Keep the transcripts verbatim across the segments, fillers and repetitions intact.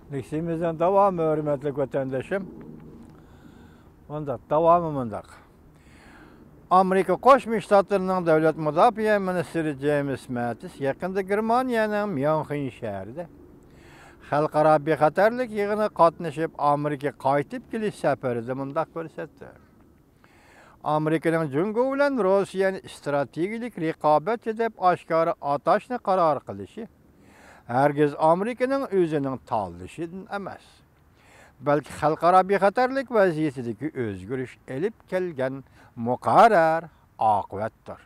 لېكسىيىمىزنىڭ داۋامى، ھۆرمەتلىك ۋەتەندىشىم. مۇنداق، داۋامى مۇنداق. ئامېرىكا قوشما شتاتلىرىنىڭ دۆلەت مۇداپىئە مىنىستىرى جېيمىس ماتىس يېقىندا گېرمانىيەنىڭ ميۇنخېن شەھىرىدە خەلقئارا بىخەتەرلىك يىغىنىغا قاتنىشىپ، ئامېرىكىغا قايتىپ كېلىش سەپىرىدە مۇنداق كۆرسەتتى. ئامېرىكىنىڭ جۇڭگو بىلەن روسىيەنى ئىستراتېگىيەلىك رىقابەتچى دەپ ئاشكارا ئاتاشنى قارار قىلىشى ھەرگىز ئامېرىكىنىڭ ئۆزىنىڭ تاللىشىدىن ئەمەس، بەلكى خەلقئارا بىخەتەرلىك ۋەزىيىتىدىكى ئۆزگىرىش ئېلىپ كەلگەن مۇقەررەر ئاقىۋەتتۇر.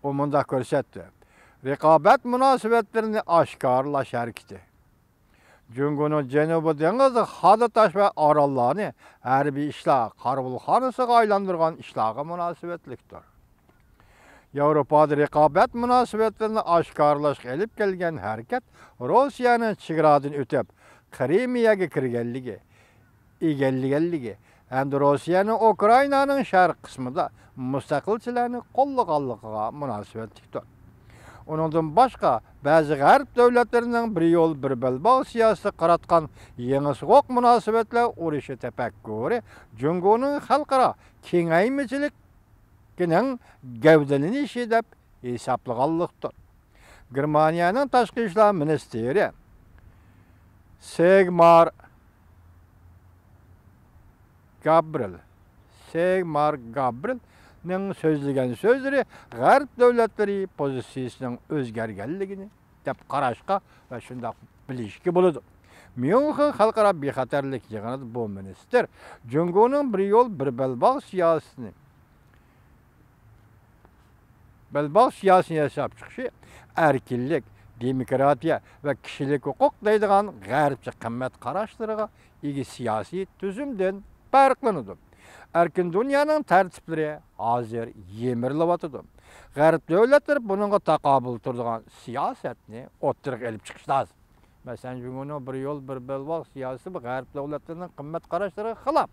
ئۇ مۇنداق كۆرسەتتى: رىقابەت مۇناسىۋەتلىرىنى ئاشكارىلاش ھەرىكىتى جۇڭگونىڭ جەنۇبىي دېڭىز، خادا تاش ۋە ئاراللارنى ھەربىي ئىشلار قارىۋۇلخانىسىغا ئايلاندۇرغان ئىشلارغا مۇناسىۋەتلىكتۇر. ياۋروپادا رىقابەت مۇناسىۋەتلىرىنى ئاشكارىلاشقا ئېلىپ كەلگەن ھەرىكەت روسىيەنىڭ چېگرادىن ئۆتۈپ، قىرىمىيەگە كىرگەنلىكى، ئىگىلىگەنلىكى ھەمدە روسىيەنىڭ ئۇكرائىنانىڭ شەرق قىسمىدا مۇستەقىلچىلەرنى قوللىغانلىقىغا مۇناسىۋەتلىكتۇر. ئۇنىڭدىن باشقا، بەزى غەرب دۆلەتلىرىنىڭ بىر يول، بىر بەلباغ سىياسىتىگە قاراتقان يېڭى سوغۇق مۇناسىۋەتلەر ئۇرۇشى تەپەككۇرى جۇڭگونىڭ خەلقئارا كېڭەيمىچىلىكىنىڭ گەۋدىلىنىشى دەپ ھېسابلىغانلىقتۇر. گېرمانىيەنىڭ تاشقى ئىشلار مىنىستىرى سىگمار گابرىل، سىگمار گابرىلنىڭ سۆزلىگەن سۆزلىرى غەرب دۆلەتلىرى پوزىتسىيىسىنىڭ ئۆزگەرگەنلىكىنى دەپ قاراشقا ۋە شۇنداق بىلىشكە بولىدۇ. ميۇنخېن خەلقئارا بىخەتەرلىك يىغىنىدا بۇ مىنىستىر جۇڭگونىڭ بىر يول، بىر بەلباغ سىياسىتىنى بەلباغ سىياسىي ياساپ چىقىشى ئەركىنلىك، دېموكراتىيە ۋە كىشىلىك ھوقۇق دەيدىغان غەربچە قىممەت قاراشلىرىغا ئىگە سىياسىي تۈزۈمدىن پەرقلىنىدۇ. ئەركىن دۇنيانىڭ تەرتىپلىرى ھازىر يىمىرىلىۋاتىدۇ. غەرب دۆلەتلىرى بۇنىڭغا تاقابىل تۇرىدىغان سىياسەتنى ئوتتۇرىغا ئېلىپ چىقىشى لازىم. مەسىلەن، جۇڭگونىڭ بىر يول، بىر بەلباغ سىياسىتى بۇ غەرب دۆلەتلىرىنىڭ قىممەت قاراشلىرىغا خىلاپ.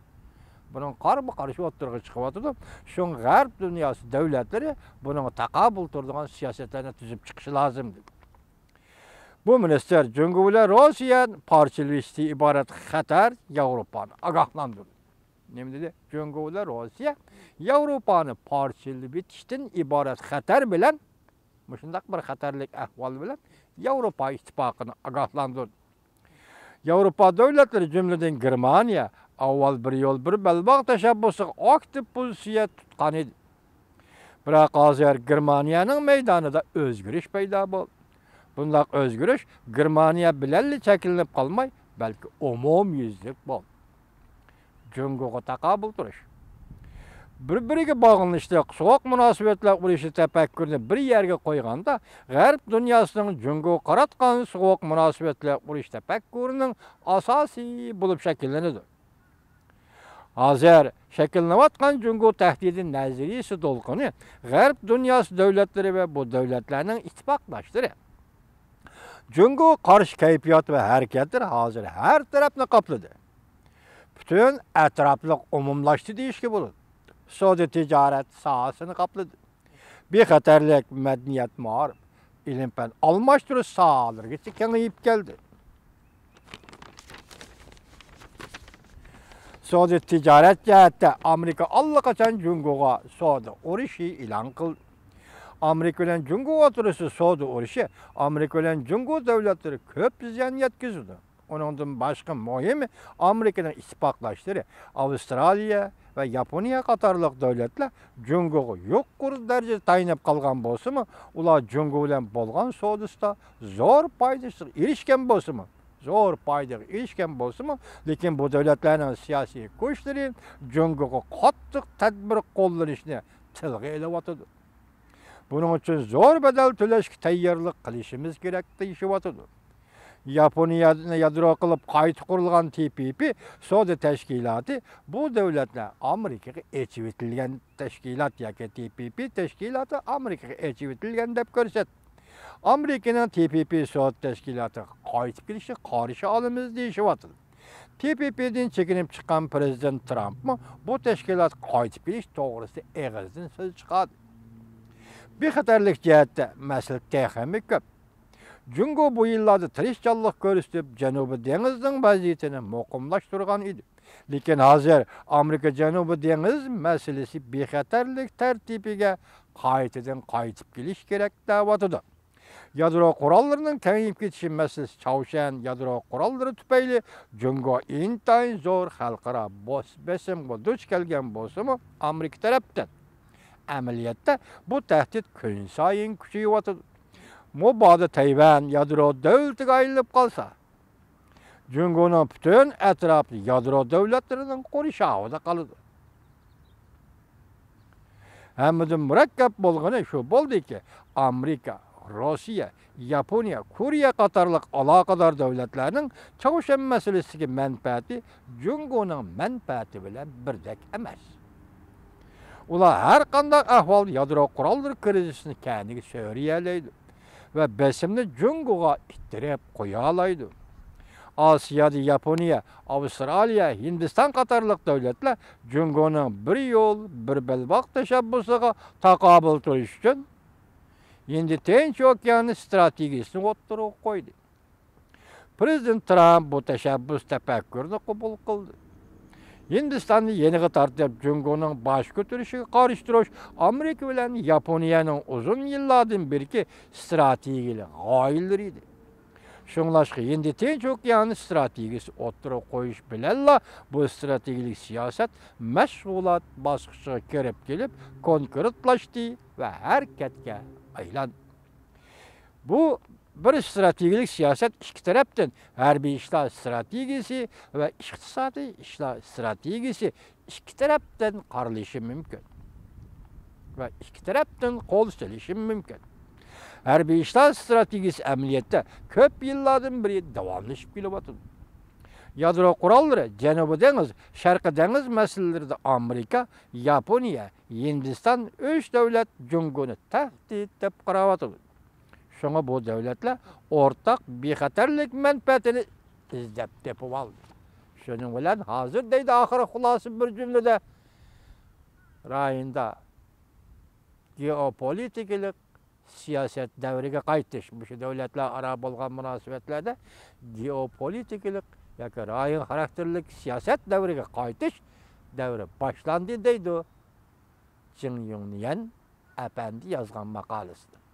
بۇنىڭغا قارىمۇ قارشى ئوتتۇرىغا چىقىۋاتىدۇ. شۇڭا غەرب دۇنياسى دۆلەتلىرى بۇنىڭغا تاقابىل تۇرىدىغان سىياسەتلەرنى تۈزۈپ چىقىشى لازىم، دېدى. بۇ مىنىستىر جۇڭگو بىلەن روسىيە پارچىلىۋېتىشتىن ئىبارەت خەتەر ياۋروپانى ئاگاھلاندۇردى. نېمە دېدى؟ جۇڭگو بىلەن روسىيە ياۋروپانى پارچىلىۋېتىشتىن ئىبارەت خەتەر بىلەن مۇشۇنداق بىر خەتەرلىك ئەھۋال بىلەن ياۋروپا ئىتتىپاقىنى ئاگاھلاندۇردى. ياۋروپا دۆلەتلىرى، جۈملىدىن گېرمانىيە، ئاۋۋال بىر يول، بىر بەلباغ تەشەببۇسىغا ئاكتىپ پوزىتسىيە تۇتقان ئىدى. بىراق ھازىر گېرمانىيەنىڭ مەيدانىدا ئۆزگىرىش پەيدا بولدى. بۇنداق ئۆزگىرىش گېرمانىيە بىلەنلا چەكلىنىپ قالماي، بەلكى ئومۇميۈزلۈك بولدى. جۇڭگوغا تاقابىل تۇرۇش. بىر-بىرىگە باغلىنىشلىق سوغۇق مۇناسىۋەتلەر ئۇرۇشى تەپەككۇرىنى بىر يەرگە قويغاندا، غەرب دۇنياسىنىڭ جۇڭگوغا قاراتقان سوغۇق مۇناسىۋەتلەر ئۇرۇشى تەپەككۇرىنىڭ ئاساسى بولۇپ شەكىللىنىدۇ. ھازىر شەكىللىنىۋاتقان جۇڭگو تەھدىتى نەزەرىيىسى دولقۇنى غەرب دۇنياسى دۆلەتلىرى ۋە بۇ دۆلەتلەرنىڭ ئىتتىپاقداشلىرى جۇڭگوغا قارشى كەيپىيات ۋە ھەرىكەتلىرى ھازىر ھەر تەرەپنى قاپلىدى. پۈتۈن ئەتراپلىق ئومۇملاشتى دېيىشكە بولىدۇ. سودا تىجارەت ساھەسىنى قاپلىدى. بىخەتەرلىك، مەدەنىيەت، مائارىپ، ئىلىم-پەن ئالماشتۇرۇش ساھەلىرىگىچە كېڭىيىپ كەلدى. سودا تىجارەت جەھەتتە ئامېرىكا ئاللىقاچان جۇڭگوغا سودا ئۇرۇشى ئېلان قىلدى. ئامېرىكا بىلەن جۇڭگو ئوتتۇرىسىدا سودا ئۇرۇشى ئامېرىكا بىلەن جۇڭگو دۆلەتلىرىگە كۆپ زىيان يەتكۈزىدۇ. ئۇنىڭدىن باشقا مۇھىمى، ئامېرىكىنىڭ ئىتتىپاقداشلىرى ئاۋسترالىيە ۋە ياپونىيە قاتارلىق دۆلەتلەر جۇڭگوغا يۇقىرى دەرىجىدە تايىنىپ قالغان بولسىمۇ، ئۇلار جۇڭگو بىلەن بولغان سودىسىدا زور پايدىغا ئېرىشكەن بولسىمۇ، زور پايدىغا ئېرىشكەن بولسىمۇ، لېكىن بۇ دۆلەتلەرنىڭ سىياسىي كۈچلىرى جۇڭگوغا قاتتىق تەدبىر قوللىنىشنى تىلغا ئېلىۋاتىدۇ. بۇنىڭ ئۈچۈن زور بەدەل تۆلەشكە تەييارلىق قىلىشىمىز كېرەك، دېيىشىۋاتىدۇ. ياپونىيەنى يادرو قىلىپ قايتا قۇرۇلغان تى پى پى سودا تەشكىلاتى بۇ دۆلەتلەر ئامېرىكىغا ئېچىۋېتىلگەن تەشكىلات ياكى تى پى پى تەشكىلاتى ئامېرىكىغا ئېچىۋېتىلگەن دەپ كۆرسەتتى. ئامېرىكىنىڭ تى پى پى سودا تەشكىلاتىغا قايتىپ كېلىشىگە قارشى ئالىمىز، دېيىشىۋاتىدۇ. تى پى پىدىن چېكىنىپ چىققان پىرېزىدېنت ترامپمۇ بۇ تەشكىلاتقا قايتىپ كېلىش توغرىسىدا ئېغىزدىن سۆز چىقاردى. بىخەتەرلىك جەھەتتە مەسىلە تېخىمۇ كۆپ. جۇڭگو بۇ يىللاردا تىرىشچانلىق كۆرسىتىپ، جەنۇبىي دېڭىزنىڭ ۋەزىيىتىنى مۇقىملاشتۇرغان ئىدى. لېكىن ھازىر ئامېرىكا جەنۇبىي دېڭىز مەسىلىسى بىخەتەرلىك تەرتىپىگە قايتىدىن قايتىپ كېلىش كېرەك دەۋاتىدۇ. يادرو قوراللىرىنىڭ كېڭىيىپ كېتىشى مەسىلىسى، چاۋشيەن يادرو قوراللىرى تۈپەيلى جۇڭگو ئىنتايىن زور خەلقئارا بوس-، بېسىمغا دۇچ كەلگەن بولسىمۇ، ئامېرىكا تەرەپتىن، ئەمەلىيەتتە بۇ تەھدىت كۈنسايىن كۈچىيىۋاتىدۇ. مۇبادا تەيۋەن يادرو دۆلىتىگە ئايلىنىپ قالسا، جۇڭگونىڭ پۈتۈن ئەتراپى يادرو دۆلەتلىرىنىڭ قورشاۋىدا قالىدۇ. ھەممىدىن مۇرەككەپ بولغىنى شۇ بولدىكى، ئامېرىكا، روسىيە، ياپونىيە، كورېيە قاتارلىق ئالاقىدار دۆلەتلەرنىڭ چاۋشيەن مەسىلىسىدىكى مەنپەئەتى جۇڭگونىڭ مەنپەئەتى بىلەن بىردەك ئەمەس. ئۇلار ھەر قانداق ئەھۋالدا يادرو قوراللىرى كىرىزىسىنى كەينىگە سۆرىيەلەيدۇ ۋە بېسىمنى جۇڭگوغا ئىتتىرىپ قويالايدۇ. ئاسىيادا ياپونىيە، ئاۋسترالىيە، ھىندىستان قاتارلىق دۆلەتلەر جۇڭگونىڭ بىر يول، بىر بەلباغ تەشەببۇسىغا تاقابىل تۇرۇش ئۈچۈن ھىندى تىنچ ئوكيانى ئىستراتېگىيىسىنى ئوتتۇرىغا قويدى. پىرېزىدېنت ترامپ بۇ تەشەببۇس تەپەككۇرىنى قوبۇل قىلدى. ھىندىستاننى يېنىغا تارتىپ، جۇڭگونىڭ باش كۆتۈرۈشىگە قارشى تۇرۇش ئامېرىكا بىلەن ياپونىيەنىڭ ئۇزۇن يىللاردىن بېرىكى ئىستراتېگىيەلىك غايىلىرى ئىدى. شۇڭلاشقا، ھىندى تىنچ ئوكيانى ئىستراتېگىيىسى ئوتتۇرىغا قويۇش بىلەنلا، بۇ ئىستراتېگىيەلىك سىياسەت مەشغۇلات باسقۇچىغا كىرىپ كېلىپ، كونكرېتلاشتى ۋە ھەرىكەتكە ئايلاندى. بۇ بىر ئىستراتېگىيەلىك سىياسەت ئىككى تەرەپتىن، ھەربىي ئىشلار ئىستراتېگىيىسى ۋە ئىقتىسادىي ئىشلار ئىستراتېگىيىسى ئىككى تەرەپتىن قارىلىشى مۇمكىن ۋە ئىككى تەرەپتىن قول سېلىشى مۇمكىن. ھەربىي ئىشلار ئىستراتېگىيىسى ئەمەلىيەتتە كۆپ يىللاردىن بېرى داۋاملىشىپ كېلىۋاتىدۇ. يادرو قوراللىرى، جەنۇبىي دېڭىز، شەرقىي دېڭىز مەسىلىلىرىدە ئامېرىكا، ياپونىيە، ھىندىستان ئۈچ دۆلەت جۇڭگونى تەھدىت دەپ قاراۋاتىدۇ. شۇڭا بۇ دۆلەتلەر ئورتاق بىخەتەرلىك مەنپەئەتىنى ئىزدەپ تېپىۋالدى. شۇنىڭ بىلەن ھازىر دەيدۇ ئاخىرى خۇلاسە بىر جۈملىدە، رايوندا گېئوپولىتىكىلىق سىياسەت دەۋرىگە قايتىش، مۇشۇ دۆلەتلەر ئارا بولغان مۇناسىۋەتلەردە گېئوپولىتىكىلىق ياكى رايون خاراكتېرلىك سىياسەت دەۋرىگە قايتىش دەۋرى باشلاندى دەيدۇ جىڭ يۇڭيۈەن ئەپەندى يازغان ماقالىسىدە.